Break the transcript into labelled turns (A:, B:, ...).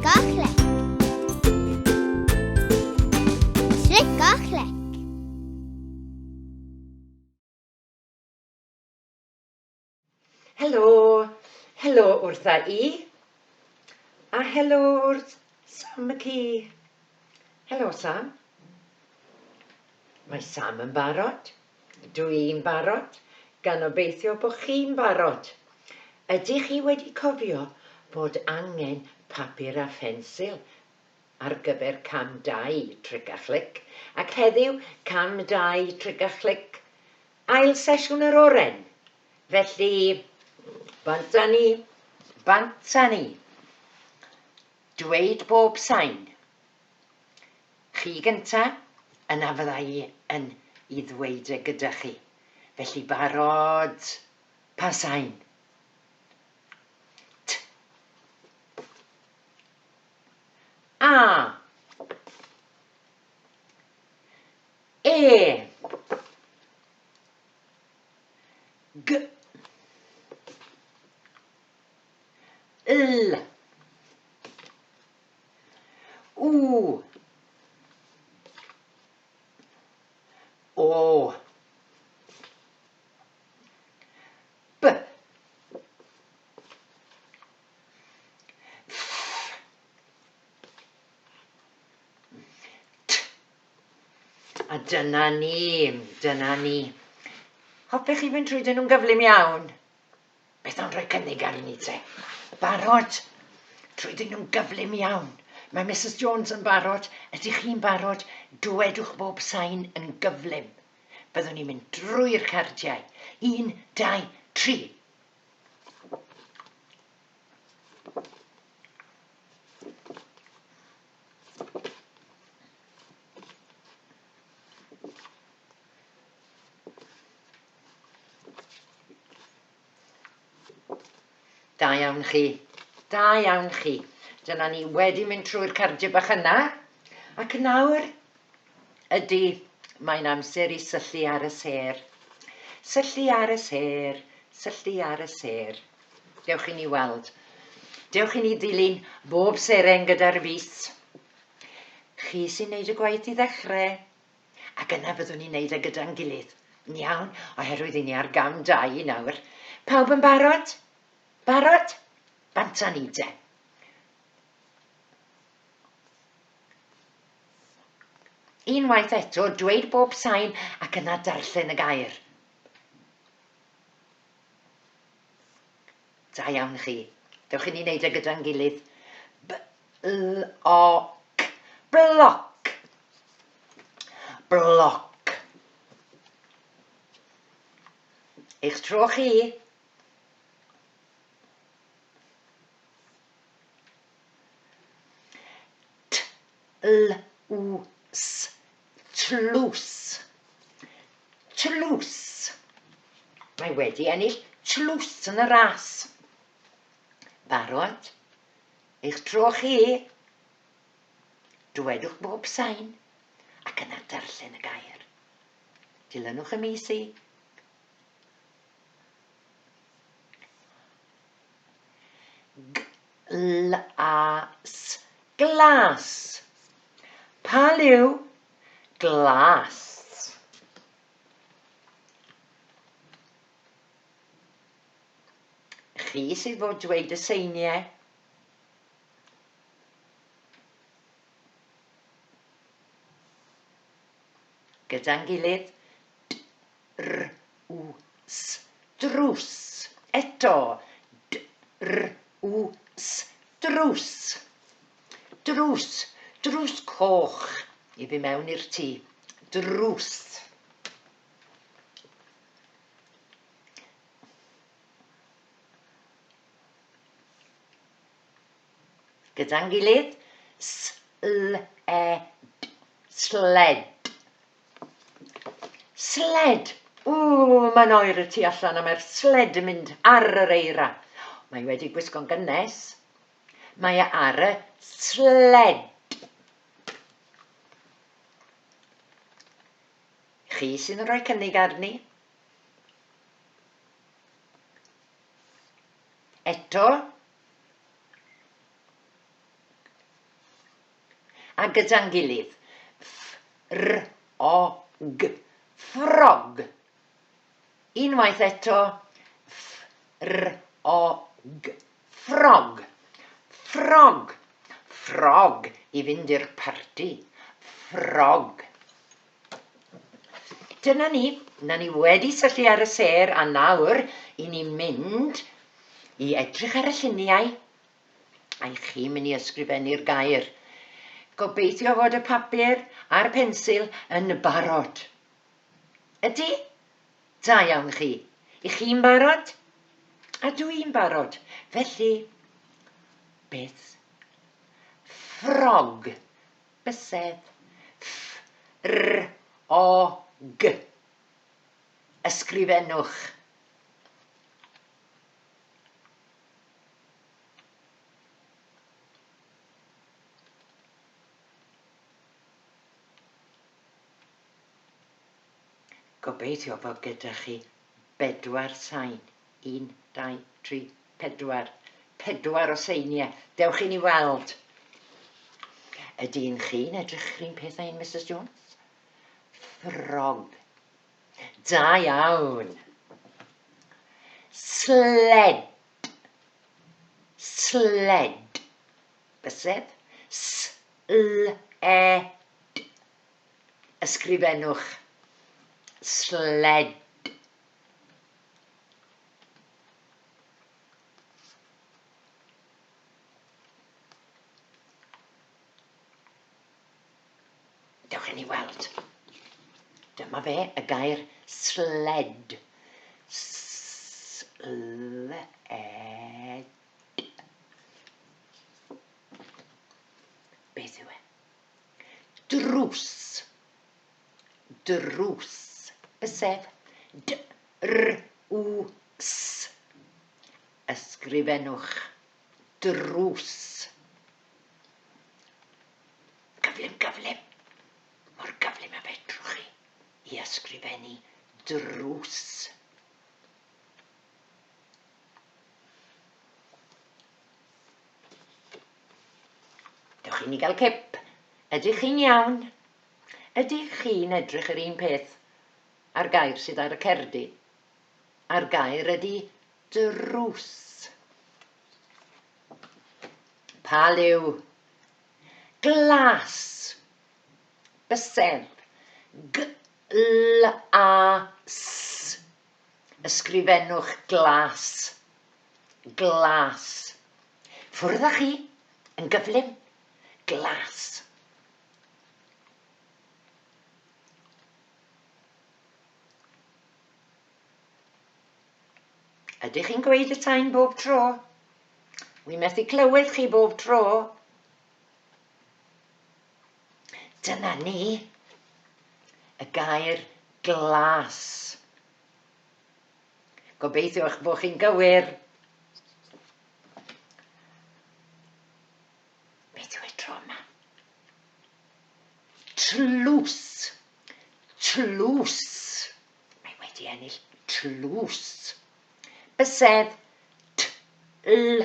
A: Clic a chlic. Clic a chlic.
B: Helo, helo wrtha i. A helo wrth Sam y ci. Helo Sam. Mae Sam yn barod. Dw i'n barod, gan obeithio bod chi'n barod. Ydych chi wedi cofio bod angen papur a phensil ar gyfer cam 2 Tric a Chlic? Ac heddiw, cam 2 Tric a Chlic, ail sesiwn yr oren. Felly, bant â ni, bant â ni. Dweud bob sain. Chi gynta, yna fydda i yn i ddweud e gyda chi. Felly barod, pa sain? T. A. E. G. L. U. O. B. F. T. A dyna ni, dyna ni. Hoffech chi fynd trwyddyn nhw'n gyflym iawn? Beth am rhoi cynnig arni te? Barod? Trwyddyn nhw'n gyflym iawn. Mae Misus Jones yn barod. Ydych chi'n barod? Dwedwch bob sain yn gyflym. Byddwn ni'n mynd drwy'r cardiau. Un, dau, tri. Da iawn chi. Da iawn chi. Dyna ni wedi mynd trwy'r cardiau bach yna. Ac nawr, ydy, mae'n amser i syllu ar y sêr. Syllu ar y sêr, syllu ar y sêr. Dewch i ni weld. Dewch i ni ddilyn bob seren gyda'r fys. Chi sy'n neud y gwaith i ddechrau. Ac yna fyddwn ni'n neud e gyda'n gilydd. Yn iawn, oherwydd i ni ar gam dau nawr. Pawb yn barod? Barod? Bant â ni te. Unwaith eto, dweud bob sain ac yna darllen y gair. Da iawn chi. Dewch i ni wneud e gyda'n gilydd. B L O C. Bloc. Bloc. Eich tro chi. T L U S. Tlws. Tlws. Mae wedi ennill tlws yn y ras. Barod? Eich tro chi. Dwedwch bob sain ac yna darllen y gair. Dilynwch y mis i. G L A S Glas. Pa liw? Glas. Chi sydd fod dweud y seiniau. Gyda'n gilydd, d, r, u, s, drws. Eto, d, r, u, s, drws. Drws, drws coch i fi mewn i'r tŷ. Drws. Gyda'n gilydd, s, l, e, d, sled. Sled! Ww, mae'n oer y tu allan a mae'r sled yn mynd ar yr eira. Mae wedi gwisgo'n gynnes. Mae e ar y sled. Chi sydd yn rhoi cynnig arni. Eto. A gyda'n gilydd. F, r, o, g. Ffrog. Unwaith eto. F, r, o, g. Ffrog. Ffrog. Ffrog i fynd i'r parti. Ffrog. Dyna ni. Na ni wedi syllu ar y sêr a nawr i ni'n mynd i edrych ar y lluniau a i chi'n mynd i ysgrifennu'r gair. Gobeithio fod y papur a'r pensil yn barod. Ydy? Da iawn chi. I chi'n barod? A dw i'n barod. Felly, beth? Ffrog. Bysedd. Ff, r, o, g. Ysgrifennwch. Gobeithio fod gyda chi bedwar sain. Un, dau, tri, pedwar. Pedwar o seiniau. Dewch i ni weld. Ydy un chi'n edrych yr un peth â un Misus Jones? Ffrog. Da iawn. Sled. Sled. Bysedd. S L E D. Ysgrifennwch. Sled. Dewch i ni weld. Dyma fe, y gair sled. S L E D. Beth yw e? Drws. Drws. Bysedd. D R W S. Ysgrifennwch. Drws. Gyflym, gyflym. Mor gyflym a fedrwch chi i ysgrifennu drws. Dewch i ni gael cip. Ydych chi'n iawn? Ydych chi'n edrych yr un peth a'r gair sydd ar y cerdyn? A'r gair ydy drws. Pa liw? Glas. Bysedd. G L A S. Ysgrifennwch glas. Glas. Ffwrdd â chi, yn gyflym. Glas. Ydych chi'n gweud y sain bob tro? Wi methu clywed chi bob tro. Dyna ni. Y gair glas. Gobeithio eich bod chi'n gywir. Beth yw e tro yma? Tlws. Tlws. Mae wedi ennill tlws. Bysedd. T L.